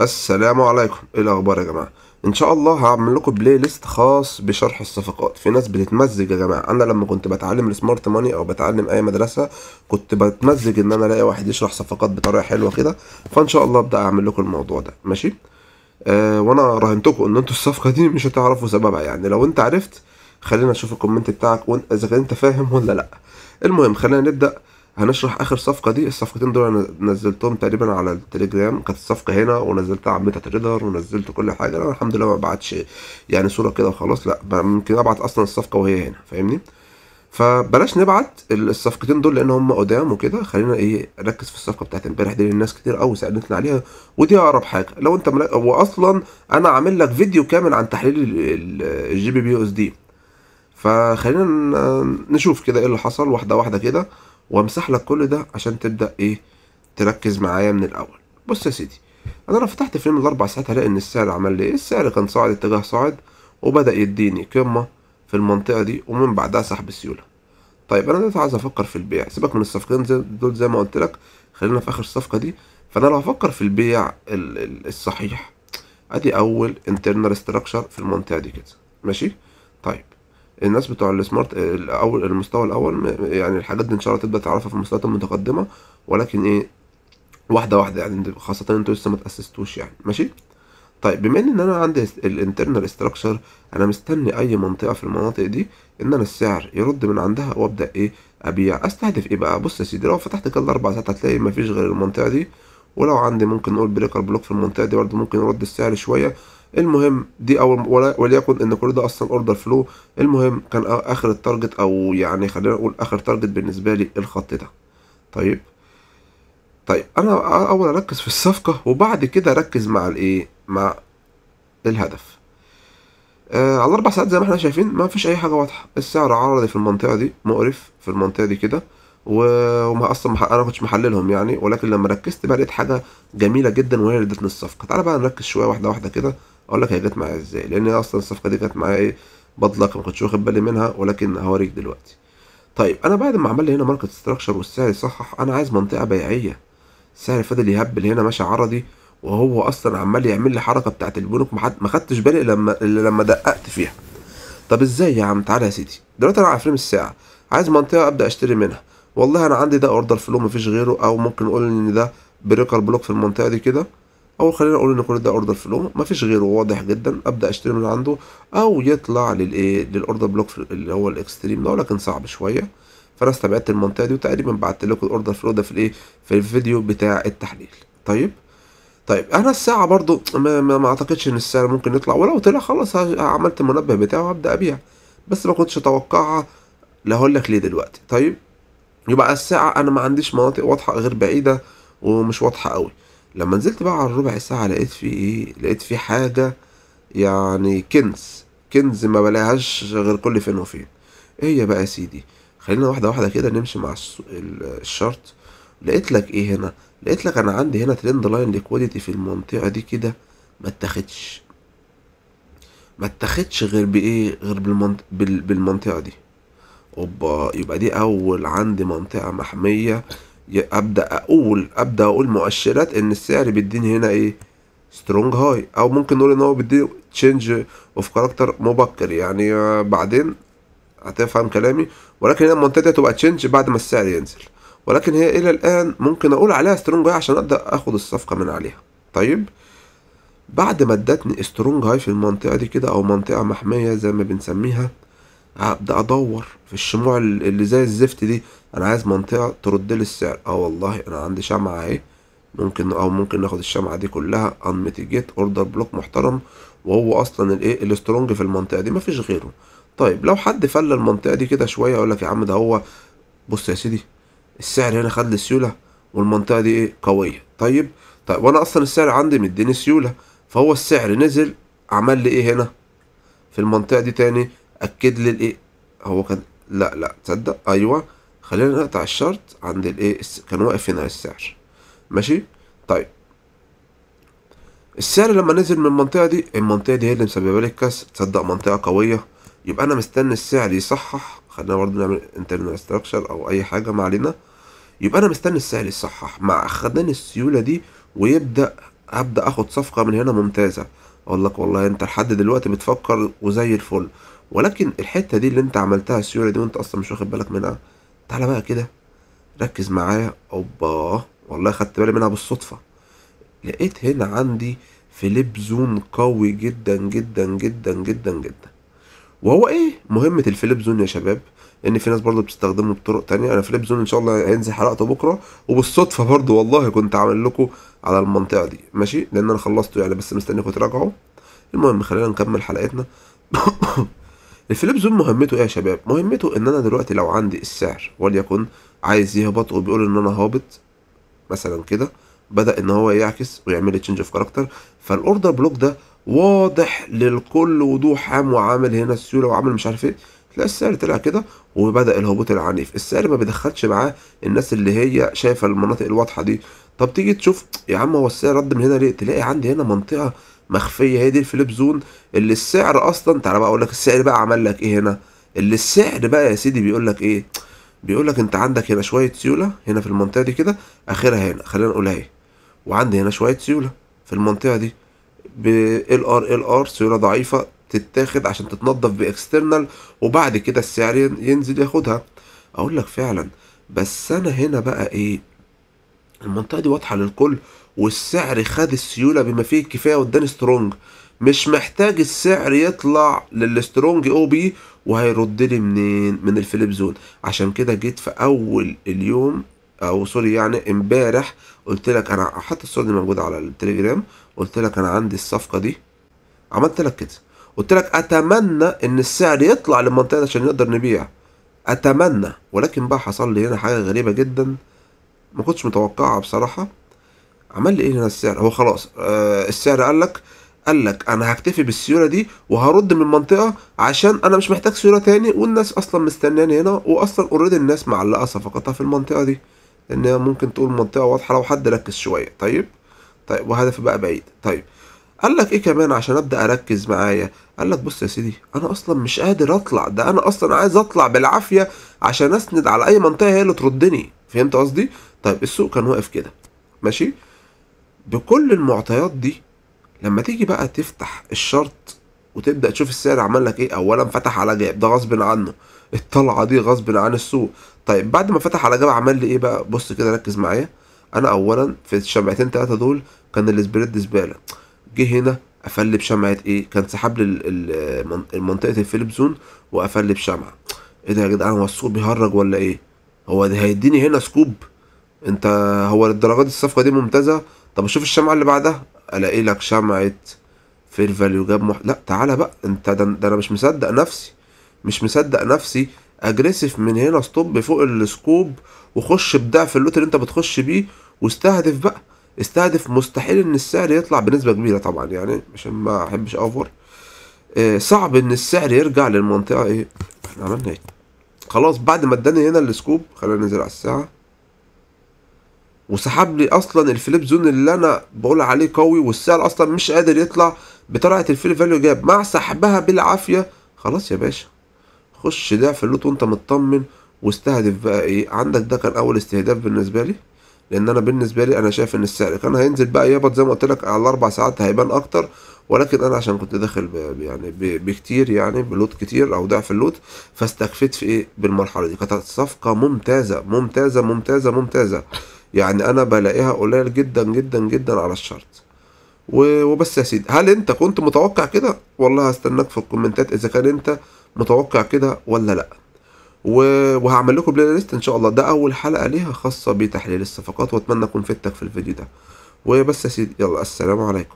السلام عليكم، ايه الاخبار يا جماعه؟ ان شاء الله هعمل لكم playlist خاص بشرح الصفقات. في ناس بتتمزج يا جماعه. انا لما كنت بتعلم ال smart money او بتعلم اي مدرسه كنت بتمزج ان انا الاقي واحد يشرح صفقات بطريقة حلوة كده، فان شاء الله ابدا اعمل لكم الموضوع ده. ماشي. وانا راهنتكم ان انتوا الصفقة دي مش هتعرفوا سببها، يعني لو انت عرفت خلينا نشوف ال comment بتاعك وانت اذا كان انت فاهم ولا لا. المهم خلينا نبدا. هنشرح اخر صفقة دي. الصفقتين دول انا نزلتهم تقريبا على التليجرام، كانت الصفقة هنا ونزلتها على MetaTrader ونزلت كل حاجة. انا الحمد لله ما بعتش يعني صوره كده وخلاص، لا ممكن ابعت اصلا الصفقة وهي هنا، فاهمني؟ فبلاش نبعت الصفقتين دول لان هم قدام وكده. خلينا ايه نركز في الصفقة بتاعت امبارح دي، لان الناس كتير قوي سالتنا عليها ودي اقرب حاجة. لو انت واصلا انا عامل لك فيديو كامل عن تحليل ال GBP USD، فخلينا نشوف كده ايه اللي حصل واحدة واحدة كده، وامسح لك كل ده عشان تبدا ايه تركز معايا من الاول. بص يا سيدي، انا لو فتحت frame الاربع ساعات هلاقي ان السعر عمل لي ايه. السعر كان صاعد، اتجاه صاعد، وبدا يديني قمة في المنطقة دي، ومن بعدها سحب السيولة. طيب انا دلوقتي عايز افكر في البيع، سيبك من الصفقتين دول زي ما قلت لك، خلينا في اخر الصفقة دي. فانا لو هفكر في البيع الصحيح، ادي اول internal structure في المنطقة دي كده، ماشي. طيب الناس بتوع ال smart الاول، المستوى الاول، يعني الحاجات دي ان شاء الله تبدا تعرفها في المستويات المتقدمة، ولكن ايه واحدة واحدة يعني، خاصة انتوا لسه ما تاسستوش يعني، ماشي. طيب بما ان انا عندي ال internal structure، انا مستني اي منطقة في المناطق دي ان انا السعر يرد من عندها وابدا ايه ابيع. استهدف ايه بقى؟ بص يا سيدي، لو فتحت كده الاربع ساعات هتلاقي مفيش غير المنطقة دي، ولو عندي ممكن نقول breaker block في المنطقة دي برده ممكن يرد السعر شوية. المهم دي اول، وليكن ان كل ده اصلا order flow. المهم كان اخر ال target، او يعني خلينا نقول اخر target بالنسبة لي الخط ده. طيب انا اول اركز في الصفقة وبعد كده اركز مع الايه، مع الهدف. على الاربع ساعات زي ما احنا شايفين ما فيش اي حاجة واضحة، السعر عرضي في المنطقة دي، مقرف في المنطقة دي كده، وما اصلا انا ما كنتش محللهم يعني، ولكن لما ركزت بقى لقيت حاجة جميلة جدا وهي اللي ادتني الصفقة. تعالى بقى نركز شوية واحدة واحدة كده، اقول لك هي جت معايا ازاي، لان اصلا الصفقة دي كانت معايا ايه بطلق، ما كنتش واخد بالي منها، ولكن هوريك دلوقتي. طيب انا بعد ما عمل لي هنا market structure والسعر يصحح، انا عايز منطقة بيعيه. السعر فضل يهبل هنا ماشي عرضي، وهو اصلا عمال يعمل لي حركة بتاعت البنوك، ما خدتش بالي لما دققت فيها. طب ازاي يا عم؟ تعالى يا سيدي، دلوقتي انا على frame الساعة عايز منطقة ابدا اشتري منها. والله انا عندي ده order flow مفيش غيره، او ممكن نقول ان ده breaker block في المنطقة دي كده، او خلينا نقول ان كل ده order flow مفيش غيره، واضح جدا، ابدا اشتري من عنده، او يطلع للايه لل order block اللي هو ال extreme ده، ولكن صعب شوية. فانا استبعدت المنطقة دي، وتقريبا بعت لكم ال order flow ده في الايه في الفيديو بتاع التحليل. طيب انا الساعة برضو ما اعتقدش ان السعر ممكن يطلع، ولو طلع خلاص عملت المنبه بتاعه وهبدا ابيع، بس ما كنتش اتوقعها. لا هقول لك ليه دلوقتي. طيب يبقى الساعة انا ما عنديش مناطق واضحة غير بعيدة ومش واضحة قوي. لما نزلت بقى على الربع ساعة لقيت في ايه، لقيت في حاجة يعني كنز، كنز ما بلاقيهاش غير كل فين وفين. ايه هي بقى يا سيدي؟ خلينا واحدة واحدة كده نمشي مع ال chart. لقيت لك ايه هنا؟ لقيت لك انا عندي هنا trend line liquidity في المنطقة دي كده، ما اتاخدش غير بايه، غير بالمنطقة دي. اوبا، يبقى دي اول عندي منطقة محمية، ابدا اقول مؤشرات ان السعر بيديني هنا ايه strong high، او ممكن نقول ان هو بيديني change of character مبكر يعني، بعدين هتفهم كلامي. ولكن هنا المنطقة دي هتبقى change بعد ما السعر ينزل، ولكن هي الى الان ممكن اقول عليها strong high عشان ابدا اخد الصفقة من عليها. طيب بعد ما ادتني strong high في المنطقة دي كده، او منطقة محمية زي ما بنسميها، هبدا ادور في الشموع اللي زي الزفت دي. انا عايز منطقة ترد لي السعر. والله انا عندي شمعة اهي، ممكن ناخد الشمعة دي كلها unmitigated order block محترم، وهو اصلا الايه ال strong في المنطقة دي مفيش غيره. طيب لو حد فل المنطقة دي كده شوية يقول لك يا عم ده هو، بص يا سيدي السعر هنا خد لي سيولة والمنطقة دي ايه قوية. طيب وانا اصلا السعر عندي مديني سيولة، فهو السعر نزل عمل لي ايه هنا في المنطقة دي تاني، اكد لي الايه هو كان، لا تصدق، ايوه خلينا نقطع الشرط عند الايه كان واقف هنا السعر، ماشي. طيب السعر لما نزل من المنطقة دي، المنطقة دي هي اللي مسببه لي الكسر، تصدق منطقة قوية، يبقى انا مستني السعر يصحح. خلينا برضه نعمل internal structure او اي حاجة، ما علينا. يبقى انا مستني السعر يصحح مع خدان السيولة دي ويبدا ابدا اخد صفقة من هنا ممتازة. اقول لك والله انت لحد دلوقتي بتفكر وزي الفل، ولكن الحتة دي اللي انت عملتها السيولة دي وانت اصلا مش واخد بالك منها. تعالى بقى كده ركز معايا. اوبا، والله خدت بالي منها بالصدفة. لقيت هنا عندي flip zone قوي جدا جدا جدا جدا جدا. وهو ايه مهمة ال flip zone يا شباب؟ لان في ناس برضو بتستخدمه بطرق تانية. انا flip zone ان شاء الله هينزل حلقته بكره، وبالصدفه برضو والله كنت عامل لكم على المنطقة دي، ماشي، لان انا خلصته يعني، بس مستنيكم تراجعوا. المهم خلينا نكمل حلقتنا. ال flip zone مهمته ايه يا شباب؟ مهمته ان انا دلوقتي لو عندي السعر وليكن عايز يهبط وبيقول ان انا هابط مثلا كده، بدأ ان هو يعكس ويعمل change of character، فال order block ده واضح للكل وضوح عام، وعامل هنا السيولة وعامل مش عارف ايه، تلاقي السعر طلع كده وبدأ الهبوط العنيف. السعر ما بيدخلش معاه الناس اللي هي شايفه المناطق الواضحة دي. طب تيجي تشوف يا عم هو السعر رد من هنا ليه؟ تلاقي عندي هنا منطقة مخفية، هي دي ال flip zone اللي السعر اصلا. تعالى بقى اقول لك السعر بقى عمل لك ايه هنا. اللي السعر بقى يا سيدي بيقول لك ايه؟ بيقول لك انت عندك هنا شوية سيولة هنا في المنطقة دي كده، اخرها هنا خلينا نقول اهي، وعندي هنا شوية سيولة في المنطقة دي ب LR سيولة ضعيفة تتاخد عشان تتنضف ب external، وبعد كده السعر ينزل ياخدها. اقول لك فعلا، بس انا هنا بقى ايه، المنطقة دي واضحة للكل، والسعر خد السيولة بما فيه الكفاية واداني strong، مش محتاج السعر يطلع لل strong OB، وهيرد لي منين؟ من ال flip zone. عشان كده جيت في اول اليوم، او sorry يعني امبارح، قلت لك انا حتى الصورة دي موجودة على التليجرام، قلت لك انا عندي الصفقة دي، عملت لك كده، قلت لك اتمنى ان السعر يطلع للمنطقة دي عشان نقدر نبيع، اتمنى. ولكن بقى حصل لي هنا حاجة غريبة جدا ما كنتش متوقعها بصراحة. عمل لي ايه هنا السعر؟ هو خلاص السعر قال لك انا هكتفي بالسيوله دي وهرد من المنطقة عشان انا مش محتاج سيولة تاني، والناس اصلا مستناني هنا، واصلا already الناس معلقه صفقاتها في المنطقة دي، لان هي ممكن تقول منطقة واضحة لو حد ركز شوية. طيب وهدفي بقى بعيد. طيب قال لك ايه كمان عشان ابدا اركز معايا؟ قال لك بص يا سيدي، انا اصلا مش قادر اطلع، ده انا اصلا عايز اطلع بالعافية عشان اسند على اي منطقة هي اللي تردني. فهمت قصدي؟ طيب السوق كان واقف كده ماشي بكل المعطيات دي. لما تيجي بقى تفتح ال chart وتبدا تشوف السعر عمل لك ايه، اولا فتح على gap، ده غصب عنه، الطلعة دي غصب عن السوق. طيب بعد ما فتح على gap عمل لي ايه بقى؟ بص كده ركز معايا. انا اولا في الشمعتين ثلاثة دول كان ال spread زبالة، جه هنا قفل لي بشمعه ايه؟ كان سحب لي منطقة ال flip zone وقفل لي بشمعه. ايه ده يا جدعان، هو السوق بيهرج ولا ايه؟ هو ده هيديني هنا scoop؟ انت هو للدرجة دي الصفقة دي ممتازة؟ طب اشوف الشمعة اللي بعدها، الاقي لك شمعة fair value gap لا تعالى بقى انت، ده انا مش مصدق نفسي، مش مصدق نفسي. aggressive من هنا stop فوق ال scoop، وخش بضعف ال lot اللي انت بتخش بيه، واستهدف بقى، استهدف. مستحيل ان السعر يطلع بنسبة كبيرة طبعا، يعني عشان ما احبش over. صعب ان السعر يرجع للمنطقة ايه احنا عملنا ايه. خلاص بعد ما اداني هنا ال scoop، خلينا ننزل على الساعة، وسحب لي اصلا ال flip zone اللي انا بقول عليه قوي، والسعر اصلا مش قادر يطلع بطلعه ال fair value gap مع سحبها بالعافية. خلاص يا باشا خش ضعف ال lot وانت مطمن، واستهدف بقى ايه عندك. ده كان اول استهداف بالنسبة لي، لان انا بالنسبة لي انا شايف ان السعر كان هينزل بقى يهبط زي ما قلت لك على 4 ساعات هيبان اكتر، ولكن انا عشان كنت داخل يعني بكتير، يعني ب lot كتير او ضعف ال lot، فاستكفيت في ايه بالمرحلة دي. كانت صفقة ممتازة ممتازة ممتازة ممتازة، يعني انا بلاقيها قليل جدا جدا جدا على ال chart. وبس يا سيدي، هل انت كنت متوقع كده؟ والله هستناك في الكومنتات اذا كان انت متوقع كده ولا لا. وهعمل لكم playlist ان شاء الله، ده اول حلقة ليها خاصة بتحليل الصفقات، واتمنى اكون فدتك في الفيديو ده. وبس يا سيدي، يلا السلام عليكم.